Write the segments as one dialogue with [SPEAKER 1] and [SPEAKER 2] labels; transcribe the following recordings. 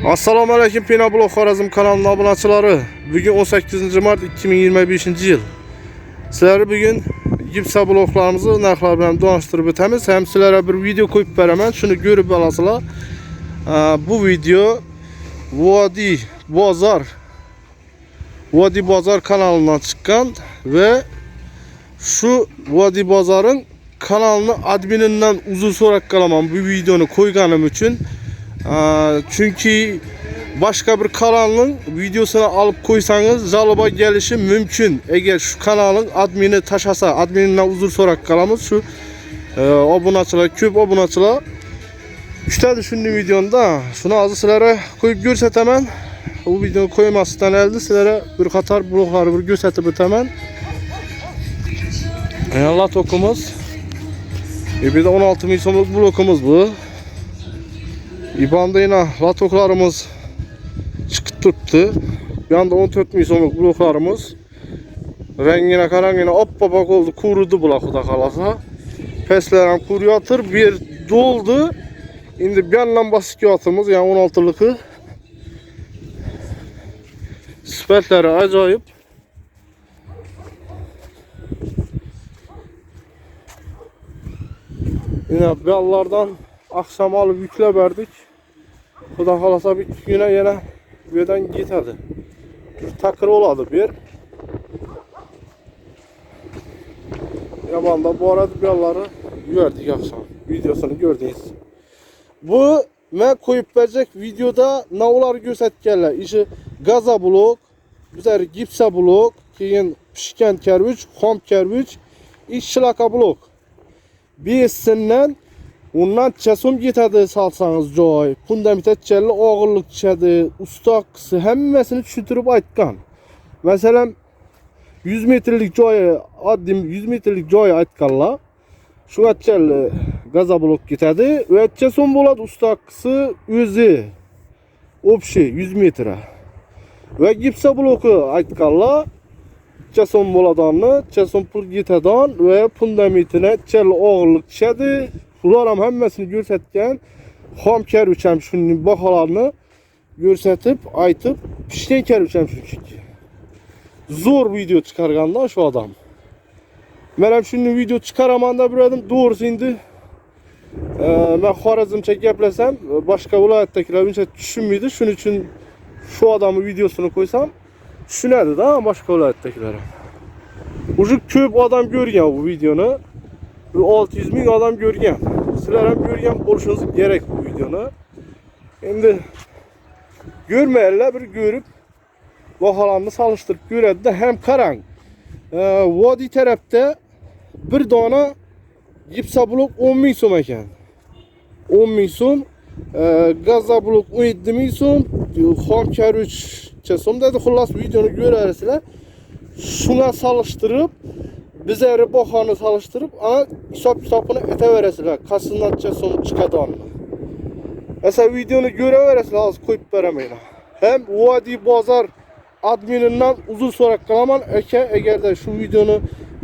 [SPEAKER 1] Assalomu alaykum Pinoblog Xorazm kanalining obunachilari. Bugun 18 mart 2025 yil. Sizlarga bugun gipsa bloklarimizni narxlar bilan tanishtirib o'tamiz. Ham sizlarga bir video qo'yib beraman. Shuni ko'rib olasizlar. Bu video Vodiy Bozor Vodiy Bozor kanalidan chiqqan va shu Vodiy Bozorning kanalini adminidan uzr so'rab qolaman bu videoni qo'yganim uchun. Chunki boshqa bir kanalning videosini olib qo'ysangiz жалоба kelishi mumkin. Agar shu kanalning admini tashlasa, adminidan uzr so'rab qolamiz. Shu obunachilar, ko'p obunachilar kutadi shunday videoni. Shuni hozir sizlarga qo'yib ko'rsataman. Bu videoni qo'ymasdan oldin sizlarga bir qator bloklarni bir ko'rsatib o'taman. Latokimiz. Bir de 16 ming so'mlik blokimiz bu. İbanda yine latoklarımız chiqib turibdi. Bu yanda 14 ming so'mlik bloklarimiz. Rengine qarangina oppoq oldi, quridi bular xudo xohlasa. Pastlar ham quriyotir, bu yer to'ldi. Endi bu yandan bosib kelyapmiz, ya'ni 16ligi. Sifatlari ajoyib. Yine bu yanlardan akşam alıp yükle verdik. Xudo xohlasa bir ikki kuna yana bu yerdan ketadi. Bir takır oladi bu yer. Yabanda bu arada bir yanları gördük akşam. Videosunu gördünüz. Bu men qo'yib beracak videoda navlar ko'rsatganlar. Ishi gaza blok, bizlar gipsa blok, keyin pishgan karvich, xom karvich, ish shlaka blok. Besinden undan so'm ketadi solsangiz joy. Fundamenta challi og'irlik tushadi, usta haqqisi hammasini tushuntirib aytgan. Masalan, 100 metrlik joyi, oddiy 100 metrlik joyi aytganlar. Shu challi gaza blok ketadi. Va so'm bo'ladi usta haqqisi o'zi. Общий 100 metre. Va gipsa bloki aytganlar so'm bo'ladi, so'm pul ketadi va fundamentini challi og'irlik tushadi. Ular ham hammasini ko'rsatgan. Xom karvich ham shuning baholarni ko'rsatib, aytib, pishgan karvich ham shunchaki. Zo'r video chiqarganda shu odam. Men ham shuni video chiqaraman deb yurdim. To'g'risi endi men Xorazmcha gaplasam, boshqa viloyatdagilar uncha tushunmaydi. Shuning uchun shu odamning videosini qo'ysam, tushunadi-da boshqa viloyatdagilar ham. Уже ko'p odam ko'rgan bu videoni. Bir 600 ming odam ko'rgan. Sizlar ham ko'rgan bo'lishingiz kerak bu videoni. Endi ko'rmaganlar bir ko'rib baholarni solishtirib ko'radida ham qarang. Vodiy tarafda bir dona gipsa blok 10 ming so'm ekan. 10 ming so'm, gaza blok 17 ming so'm, xom karvich so'm dedi. Xullas videoni ko'rarsizlar. Shunga solishtirib bizlar bahoni solishtirib, ana hisob kitobini aytaverasizlar. Qaysidan so'm chiqadi. Mesela videoni ko'raverasizlar, hozir qo'yib beraman. Ham Vodiy Bozor adminidan uzr so'rab qolaman. Aka, agarda shu videoni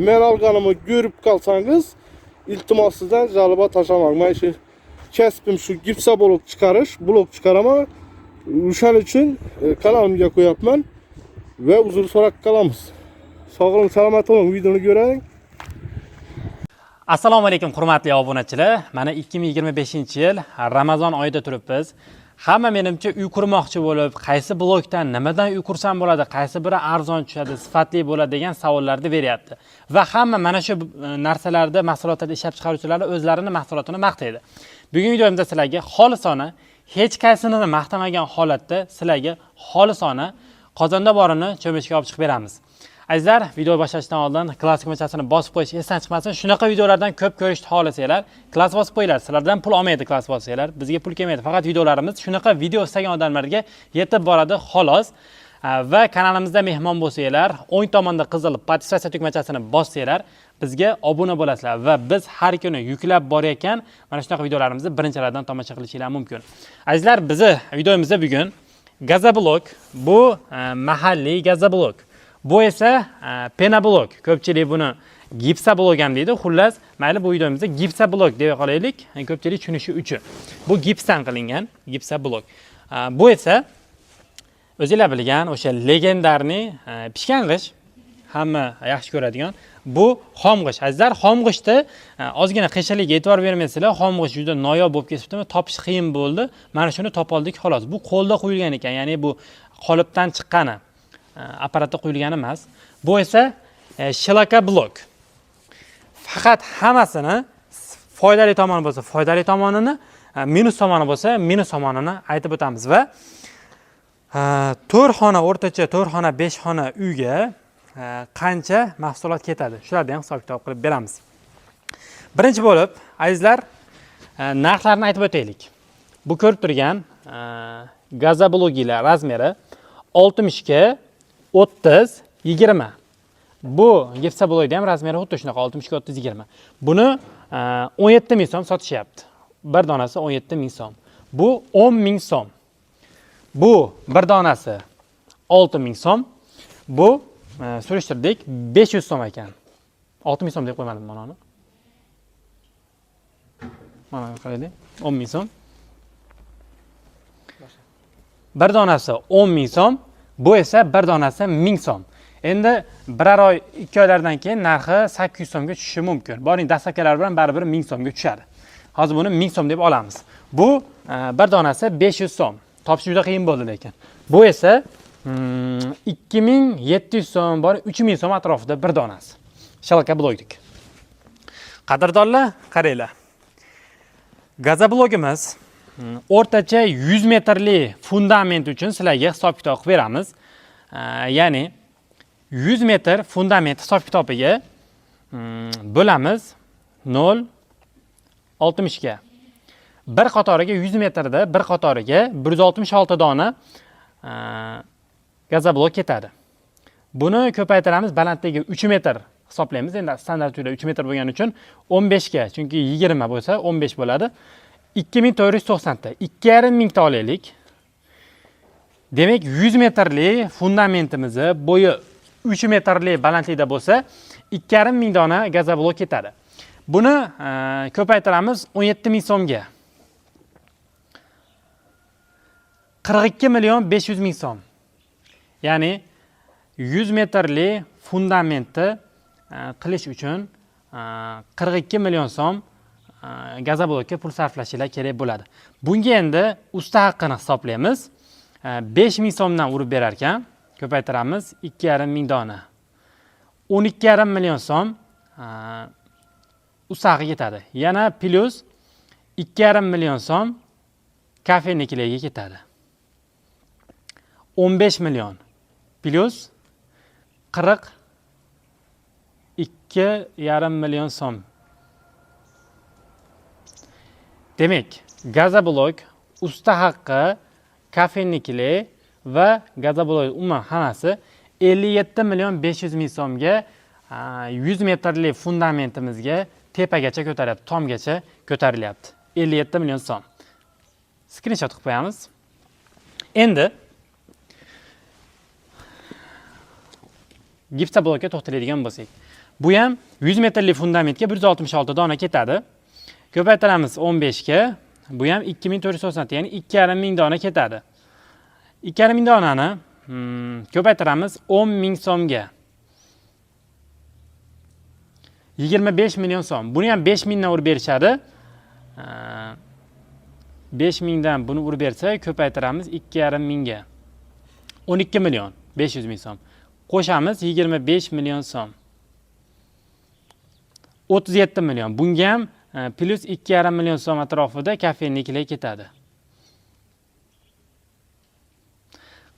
[SPEAKER 1] men olganimni ko'rib qolsangiz, iltimos sizdan жалоба tashlamang. Men shu kasbim shu gipsa blok chiqarish, blok chiqaraman. O'shaning uchun kanalimga qo'yapman va uzr so'rab qolamiz. Sog' bo'ling, salomat bo'ling, videoni ko'ring.
[SPEAKER 2] Assalomu alaykum hurmatli obunachilar. Mana 2025-yil Ramazon oyida turibmiz. Hamma menimcha uy qurmoqchi bo'lib, qaysi blokdan, nimadan uy qursam bo'ladi, qaysi biri arzon tushadi, sifatli bo'ladi degan savollarni beryapti. Va hamma mana shu narsalarda mahsulotlarni ishlab chiqaruvchilar o'zlarini mahsulotini maqtaydi. Bugungi videomizda sizlarga xolisona, hech qaysini maqtamagan holatda sizlarga xolisona qozonda borini cho'michga olib chiqib beramiz. Azizlar, video boshlashdan oldin klass tugmachasini bosib qo'yish esdan chiqmasin. Shunaqa videolardan ko'p ko'rishni xohlasanglar, klass bosib qo'yinglar. Sizlardan pul olmaydi klass bossanglar, bizga pul kelmaydi. Faqat videolarimiz shunaqa video istagan odamlarga yetib boradi xolos. Va kanalimizda mehmon bo'lsanglar, o'ng tomonda qizil подписаться tugmachasini bossanglar, bizga obuna bo'lasizlar va biz har kuni yuklab borayotgan mana shunaqa videolarimizni birinchilardan tomosha qilishinglar mumkin. Azizlar, bizni videomizda bugun gazoblok, bu mahalliy gazoblok. Bu esa penoblok. Ko'pchilik buni gipsa blok ham deydi. Xullas, mayli bu videomizda gipsa blok deb qolaylik, ko'pchilik tushunishi uchun. Bu gipsdan qilingan gipsa blok. Bu esa o'zinglar bilgan o'sha легендарный pishgan g'isht, hamma yaxshi ko'radigan bu xom g'isht. Azizlar, xom g'ishtni ozgina qiyshiligiga e'tibor bermaysizlar, xom g'isht juda noyob bo'lib ketibdimi, topish qiyin bo'ldi. Mana shuni topoldik xolos. Bu qo'lda quyilgan ekan, ya'ni bu qolipdan chiqqani, apparatda quyilgani emas. Bu esa шлакоблок. Faqat hammasini foydali tomoni bo'lsa, foydali tomonini, minus tomoni bo'lsa, minus tomonini aytib o'tamiz va 4 xona, o'rtacha 4 xona, 5 xona uyga qancha mahsulot ketadi, shularni ham hisob kitob qilib beramiz. Birinchi bo'lib, azizlar, narxlarni aytib o'taylik. Bu ko'rib turgan газоблок inglar размер i 60 ga 30 20. Bu гипсоблок ni ham размер i xuddi shunaqa, 60 ga 30 20. Buni 17 ming so'm sotishyapti. Bir donasi 17 ming so'm. Bu 10 ming so'm. Bu bir donasi 6 ming so'm. Bu surishtirdik, 500 so'm ekan. 6 ming so'm deb qo'ymadim mana uni. Mana qaraylik, 10 ming so'm. Bir donasi 10 ming so'm, bu esa bir donasi 1000 so'm. Endi biror oy, 2 oylardan keyin narxi 800 so'mga tushishi mumkin. Boring, доставка lar bilan baribir 1000 so'mga tushadi. Hozir buni 1000 so'm deb olamiz. Bu bir donasi 500 so'm. Topish juda qiyin bo'ldi lekin. Bu esa 2700 so'm, bor 3000 so'm atrofida bir donasi. Шлакоблок dik. Qadrdonlar, qaranglar. Газоблок imiz o'rtacha 100 metrli fundament uchun sizlarga hisob kitob qilib beramiz. Ya'ni 100 metr fundament hisob kitobiga bo'lamiz 0.60 ga. Bir qatoriga 100 metrda bir qatoriga 166 dona газоблок ketadi. Buni ko'paytiramiz, balandligi 3 metr hisoblaymiz. Endi standart uylar 3 metr bo'lgani uchun 15 ga, chunki 20 bo'lsa 15 bo'ladi. 2490 ta. 2,5 mingta olaylik. Demak, 100 metrli fundamentimizni bo'yi 3 metrli balandlikda bo'lsa, 2,5 ming dona газоблок ketadi. Buni ko'paytiramiz 17 ming so'mga. 42 million 500 ming so'm. Ya'ni 100 metrli fundamentni qilish uchun 42 million so'm газоблок ka pul sarflashinglar kerak bo'ladi. Bunga endi usta haqqini hisoblaymiz. 5 ming so'mdan urib berar ekan, ko'paytiramiz 2,5 ming dona. 12,5 million so'm usta haqqi ketadi. Yana плюс 2,5 million so'm kafeniklarga ketadi. 15 million плюс 42,5 million so'm. Demak, газоблок, usta haqqi, kafenikli va газоблок umuman hammasi 57 million 500 ming so'mga 100 metrli fundamentimizga tepagacha ko'taryapti, tomgacha ko'tarilyapti. 57 million so'm. Skrinshot qilib qo'yamiz. Endi гипсоблок ka to'xtaladigan bo'lsak, bu ham 100 metrli fundamentga 166 dona ketadi. Ko'paytiramiz 15 ga, bu ham 2490, ya'ni 2,5 ming dona ketadi. 2,5 ming donani ko'paytiramiz 10 ming so'mga. 25 million so'm. Buni ham 5 mingdan urib berishadi. 5 mingdan buni urib bersa, ko'paytiramiz 2,5 mingga. 12 million 500 ming so'm. Qo'shamiz 25 million so'm. 37 million. Bunga ham плюс 2,5 million so'm atrofida kafeniklar ketadi.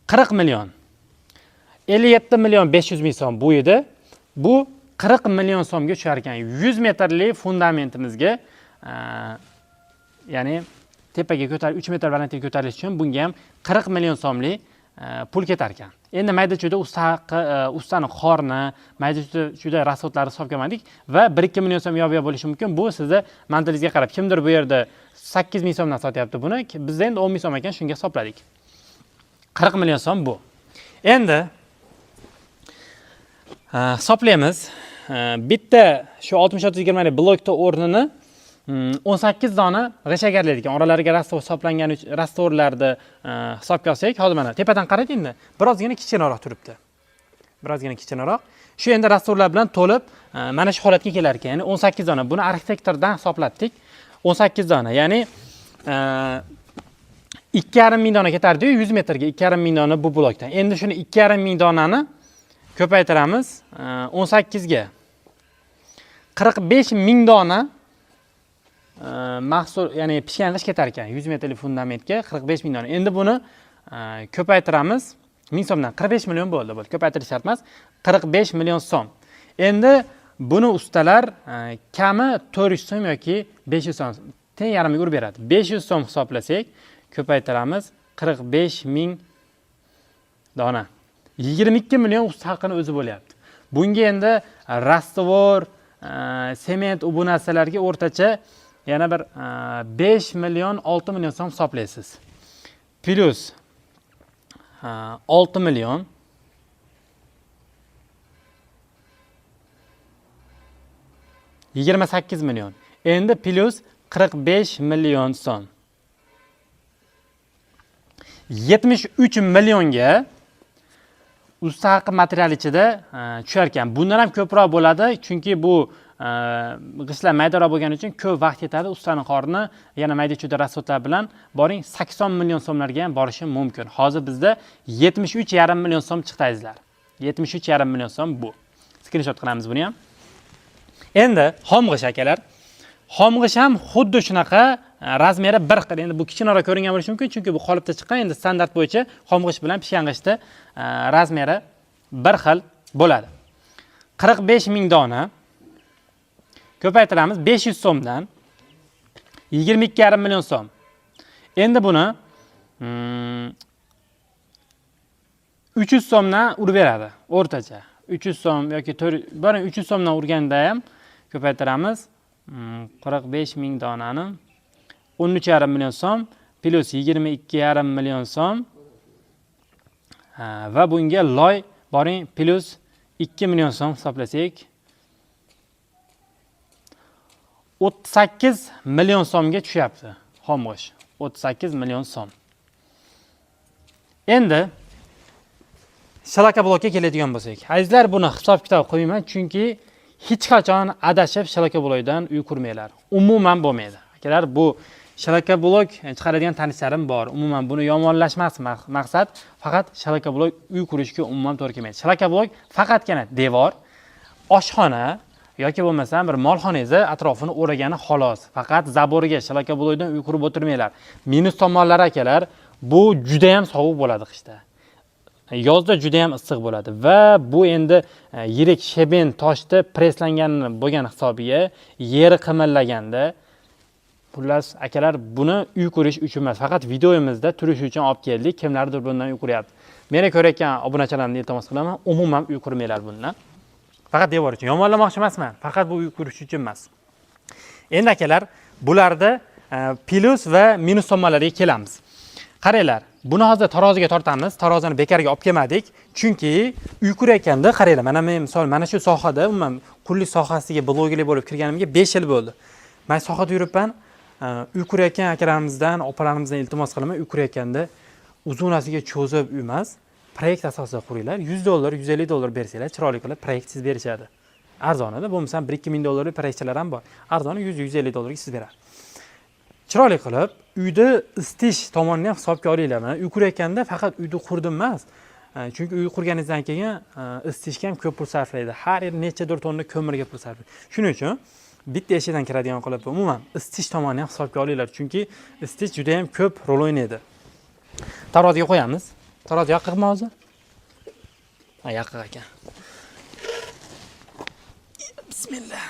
[SPEAKER 2] 40 million. 57 million 500 ming so'm bu edi. Bu 40 million so'mga tushar ekan. 100 metrli fundamentimizga, ya'ni tepaga ko'tarib 3 metr balandlikka ko'tarilish uchun bunga ham 40 million so'mlik pul ketar ekan. Endi mayda-chuyda usta haqqi, ustani qorni, mayda-chuyda расход larni hisobga olmadik va 1-2 million so'm yob-yoq bo'lishi mumkin. Bu sizni manzilingizga qarab, kimdir bu yerda 8 ming so'mdan sotyapti buni, bizda endi 10 ming so'm ekan, shunga hisobladik. 40 million so'm bu. Endi hisoblaymiz. Bitta shu 60-30-20 blokda o'rnini 18 dona g'isht egarlaydi ekan. Oralariga rastor hisoblangan rastorlarni hisobga olsak, hozir mana tepadan qarang endi, birozgina kichkinaroq turibdi. Birozgina kichkinaroq. Shu endi rastorlar bilan to'lib, mana shu holatga kelar ekan. Ya'ni 18 dona. Buni arxitektordan hisoblatdik. 18 dona. Ya'ni 2,5 ming dona ketardi-yu 100 metrga 2,5 ming dona bu blokdan. Endi shuni 2,5 ming donani ko'paytiramiz 18 ga. 45 ming dona mahsul, ya'ni pishgan g'isht ketar ekan 100 metrlik fundamentga 45 ming dona. Endi buni ko'paytiramiz 1000 so'mdan 45 million bo'ldi. Bo'ldi. Ko'paytirish shart emas. 45 million so'm. Endi buni ustalar kami 400 so'm yoki 500 so'm teng yarmiga urib beradi. 500 so'm hisoblasak, ko'paytiramiz 45 ming dona. 22 million usta haqini o'zi bo'lyapti. Bunga endi rastvor, sement u bu narsalarga o'rtacha yana bir 5 million, 6 million so'm hisoblaysiz. Plus 6 million 28 million. Endi plus 45 million so'm. 73 millionga usta haqi material ichida tushar ekan. Bundan ham ko'proq bo'ladi, chunki bu g'ishtlar maydaroq bo'lgani uchun ko'p vaqt ketadi. Ustaning qorni yana mayda-chuyda rasxodlar bilan boring 80 million so'mlarga ham borishi mumkin. Hozir bizda 73,5 million so'm chiqdi azizlar. 73,5 million so'm bu. Skrinshot qilamiz buni ham. Endi xomg'ish akalar. Xomg'ish ham xuddi shunaqa razmeri bir xil. Endi bu kichkinaroq ko'ringan bo'lishi mumkin, chunki bu qolipda chiqqan. Endi standart bo'yicha xomg'ish bilan pishgan g'ishtni razmeri bir xil bo'ladi. 45 ming dona ko'paytiramiz 500 so'mdan 22,5 million so'm. Endi buni 300 so'mdan urib beradi o'rtacha. 300 so'm yoki 300 so'mdan urganda ham ko'paytiramiz 45 ming donani 13,5 million so'm plus 22,5 million so'm va bunga loy boring plus 2 million so'm hisoblasak 38 million so'mga tushyapti xomg'ish. 38 million so'm. Endi shlakobloka keladigan bo'lsak, azizlar, buni hisob kitob qo'ymayman, chunki hech qachon adashib shlakobloydan uy qurmanglar. Umuman bo'lmaydi. Akalar, bu shlakablok chiqaradigan tanishlarim bor. Umuman buni yomonlashmas maqsad, faqat shlakablok uy qurishga umuman to'g'ri kelmaydi. Shlakablok faqatgina devor, oshxona yoki bo'lmasam bir molxonangizni atrofini o'ragani xolos. Faqat zaborga shlakabloydan uy qurib o'tirmanglar. Minus tomonlari akalar, bu juda ham sovuq bo'ladi qishda. Yozda juda ham issiq bo'ladi va bu endi yirik sheben toshda preslangan bo'lgan hisobiga yeri qimillaganda, xullas akalar, buni uy qurish uchun emas, faqat videomizda turish uchun olib keldik. Kimlardir bundan uy quryapti. Meni ko'rayotgan obunachilarimni iltimos qilaman, umuman uy qurmanglar bundan. Faqat devor uchun. Yomonlamoqchi emasman, faqat bu uy qurish uchun emas. Endi akalar, bularda plus va minus tomonlariga kelamiz. Qaranglar, buni hozir taroziga tortamiz. Tarozini bekarga olib kelmadik, chunki uy qurayotganda qaranglar, mana men misol mana shu sohada umuman qurilish sohasiga blogerlik bo'lib kirganimga 5 yil bo'ldi. Men sohada yuribman. Uy qurayotgan akalarimizdan, opalarimizdan iltimos qilaman, uy qurayotganda uzunasiga cho'zib uy emas, proyekt asosida quringlar. 100 dollar, 150 dollar bersanglar, chiroyli qilib proyektsiz berishadi. Arzonida, bo'lmasam 1-2 ming dollarlik proyektchilar ham bor. Arzoni 100-150 dollarga siz beradi. Chiroyli qilib uyda isitish tomonini ham hisobga olinglar. Mana uy qurayotganda faqat uyni qurdim emas. Chunki uy qurganingizdan keyin isitishga ham ko'p pul sarflaydi. Har yil nechadir tonna ko'mirga pul sarflaydi. Shuning uchun bitta eshikdan kiradigan qilib umuman isitish tomonini ham hisobga olinglar. Chunki isitish juda ham ko'p rol o'ynaydi. Taroziga qo'yamiz. Tarozi yoqiqmi hozir? Ha, yoqiq ekan. Bismillah.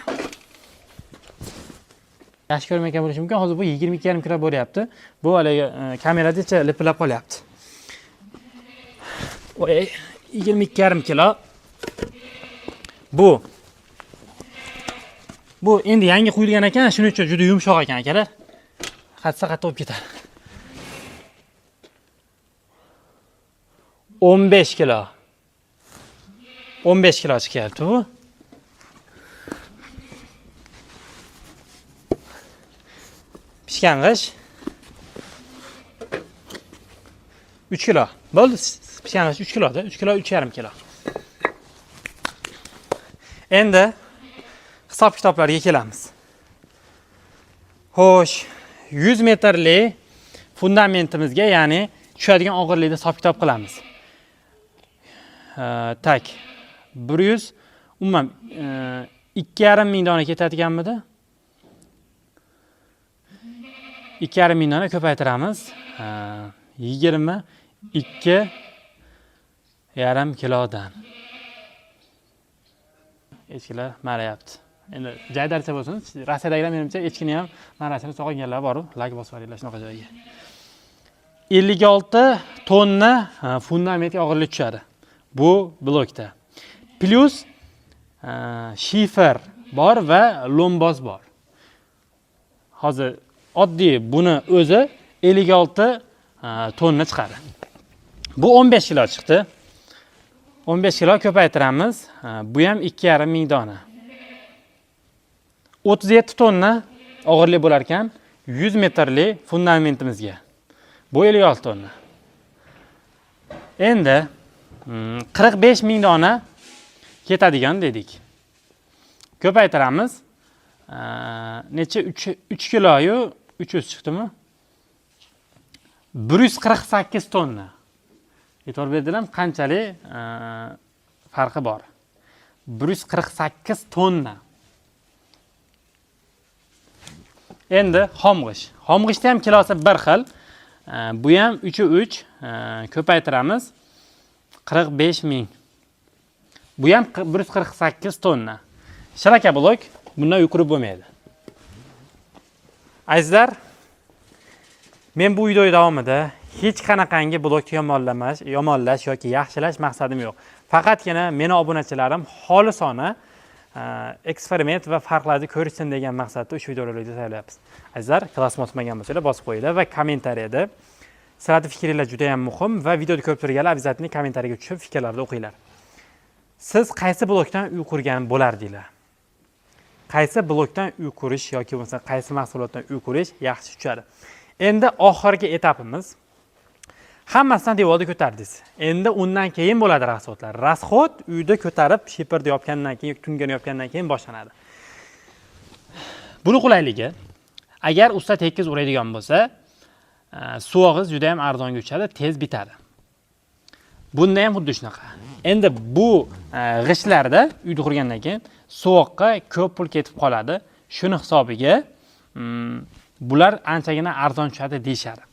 [SPEAKER 2] Yaxshi ko'rmayotgan bo'lishi mumkin. Hozir bu 22,5 kilo bo'lyapti. Bu haligi kameradacha lipillab qolyapti. Voy, 22,5 kilo. Bu endi yangi quyilgan ekan, shuning uchun juda yumshoq ekan akalar. Qatsa qattiq bo'lib ketadi. 15 kilo. 15 kilo chiqyapti bu. Pishgan g'isht 3 kilo. Bo'ldi, pishgan g'isht 3 kiloda, 3 kilo, 3,5 kilo. Endi hisob kitoblarga kelamiz. Xo'sh, 100 metrli fundamentimizga, ya'ni tushadigan og'irlikni hisob kitob qilamiz. Так, 100 umuman 2,5 ming dona ketadiganmidi? 2,5 ming dona ko'paytiramiz. 22,5 kilodan. Echkilar marayapti. Endi jaydarcha bo'lsin. Rossiyadagilar menimcha echkini ham marasini sog'inganlar bor-u, layk bosib yuboringlar shunaqa joyga. 56 tonna fundamentga og'irlik tushadi bu blokda. Plyus shifer bor va lombos bor. Hozir oddiy buni o'zi 56 tonna chiqadi. Bu 15 kilo chiqdi. 15 kilo ko'paytiramiz. Bu ham 2,5 ming dona. 37 tonna og'irlik bo'lar ekan 100 metrli fundamentimizga. Bu 56 tonna. Endi 45 ming dona ketadigan dedik. Ko'paytiramiz. Necha 3 kiloyu 300 chiqdimi? 148 tonna. E'tibor berdilarmi qanchalik farqi bor? 148 tonna. Endi xomg'ish. Xomg'ishda ham kilosi bir xil. Bu ham 3 3 ko'paytiramiz. 45 ming. Bu ham 148 tonna. Shalaka blok bundan uy qurib bo'lmaydi. Azizlar, men bu video davomida hech qanaqangi blokni yomonlash yoki yaxshilash maqsadim yo'q. Faqatgina meni obunachilarim xolisona eksperiment va farqlarni ko'rishsin degan maqsadda ushbu videolarni tayyorlayapmiz. Azizlar, klassni bosmagan bo'lsanglar bosib qo'yinglar va kommentariyada sizlarning fikringiz juda ham muhim va videoni ko'rib turganlar обязательно kommentariyaga tushib fikrlarni o'qinglar. Siz qaysi blokdan uy qurgan bo'lardinglar? Qaysi blokdan uy qurish yoki bo'lmasa qaysi mahsulotdan uy qurish yaxshi tushadi? Endi oxirgi etapimiz. Hammasidan devorni ko'tardingiz. Endi undan keyin bo'ladi rasxodlar. Rasxod uyda ko'tarib, shiferni yopgandan keyin, tungani yopgandan keyin boshlanadi. Buni qulayligi, agar usta tekis uradigan bo'lsa, suvog'iz juda ham arzonga tushadi, tez bitadi. Bunda ham xuddi shunaqa. Endi bu g'ishtlarda uyni qurgandan keyin suvoqqa ko'p pul ketib qoladi. Shuni hisobiga bular anchagina arzon tushadi deyishadi.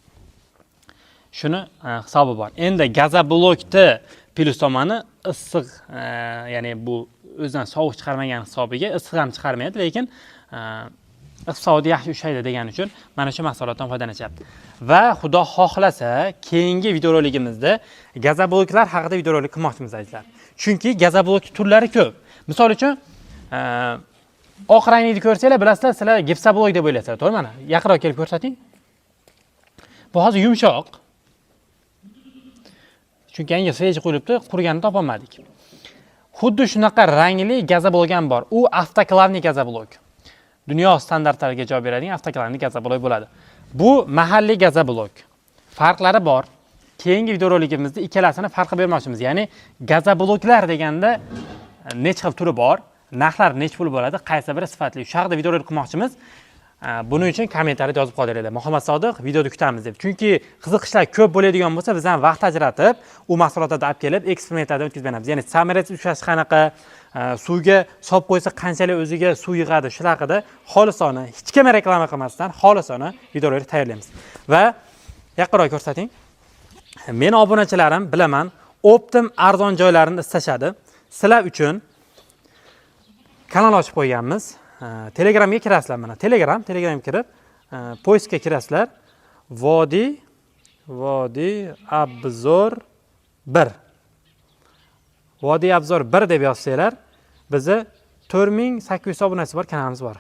[SPEAKER 2] Shuni hisobi bor. Endi gazoblokni plyus tomoni issiq, ya'ni bu o'zidan sovuq chiqarmagan hisobiga issiq ham chiqarmaydi, lekin iqtisodiyot yaxshi ushlaydi degani uchun mana shu mahsulotdan foydalanishyapti. Va Xudo xohlasa keyingi videorolikimizda gazobloklar haqida videorolik qilmoqchimiz azizlar. Chunki gazoblok turlari ko'p. Misol uchun, oq rangni ko'rsanglar, bilasizlar, sizlar gipsoblok deb o'ylaysizlar, to'g'rimi? Mana yaqinroq kelib ko'rsating. Bu hozir yumshoq. Chunki yangi sveji qo'yilibdi, quriganini topolmadik. Xuddi shunaqa rangli gazoblok ham bor. U avtoklavniy gazoblok. Dunyo standartlariga javob beradigan avtoklavniy gazoblok bo'ladi. Bu mahalliy gazoblok. Farqlari bor. Keyingi videorolikimizda ikkalasini farqi bermoqchimiz. Ya'ni gazobloklar deganda necha xil turi bor, narxlari necha pul bo'ladi, qaysi biri sifatli. Shu haqida videorolik qilmoqchimiz. Buning uchun kommentariyada yozib qoldiringlar. Muhammad Sodiq videoda kutamiz deb. Chunki qiziqishlar ko'p bo'ladigan bo'lsa, biz ham vaqt ajratib, u mahsulotlarni olib kelib, eksperimentlardan o'tkazib beramiz. Ya'ni samorez ushlash qanaqa, suvga solib qo'ysa qanchalik o'ziga suv yig'adi, shular haqida xolisona, hech kimga reklama qilmasdan xolisona videolar tayyorlaymiz. Va yaqinroq ko'rsating. Meni obunachilarim bilaman, optim arzon joylarini istashadi. Sizlar uchun kanal ochib qo'yganmiz. Telegramga kirasizlar mana. Telegramga kirib, поиск ga kirasizlar. Vodiy Obzor 1. Vodiy Obzor 1 deb yozsanglar, bizni 4800 obunasi bor kanalimiz bor.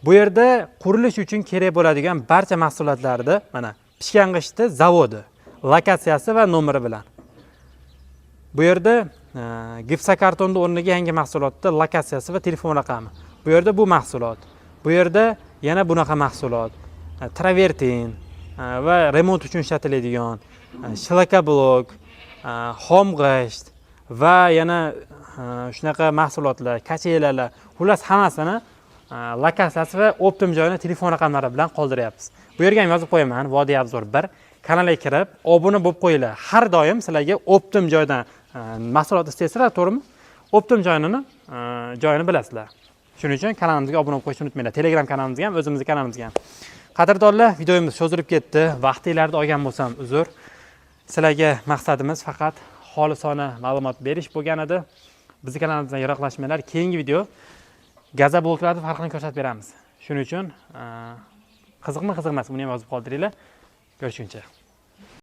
[SPEAKER 2] Bu yerda qurilish uchun kerak bo'ladigan barcha mahsulotlarni mana pishgan g'ishtni zavodi, lokatsiyasi va nomeri bilan. Bu yerda gipsokartonni o'rniga yangi mahsulotni lokatsiyasi va telefon raqami. Bu yerda bu mahsulot. Bu yerda yana bunaqa mahsulot. Travertin va remont uchun ishlatiladigan shlakablok, xom g'isht va yana shunaqa mahsulotlar, качеля lar, xullas hammasini lokatsiyasi va оптом joyini telefon raqamlari bilan qoldiryapmiz. Bu yerga ham yozib qo'yaman, Vodiy Obzor 1 kanalga kirib, obuna bo'lib qo'yinglar. Har doim sizlarga оптом joydan mahsulot istaysizlar, to'g'rimi? Оптом joyini bilasizlar. Shuning uchun kanalimizga obuna bo'lib qo'yishni unutmanglar. Telegram kanalimizga ham, o'zimizni kanalimizga ham. Qadrdonlar, videomiz cho'zilib ketdi. Vaqtinglarni olgan bo'lsam uzr. Sizlarga maqsadimiz faqat xolisona ma'lumot berish bo'lgan edi. Bizni kanalimizdan yiroqlashmanglar. Keyingi video gazobloklarni farqini ko'rsatib beramiz. Shuning uchun qiziqmi, qiziq emas, uni ham yozib qoldiringlar. Ko'rishguncha.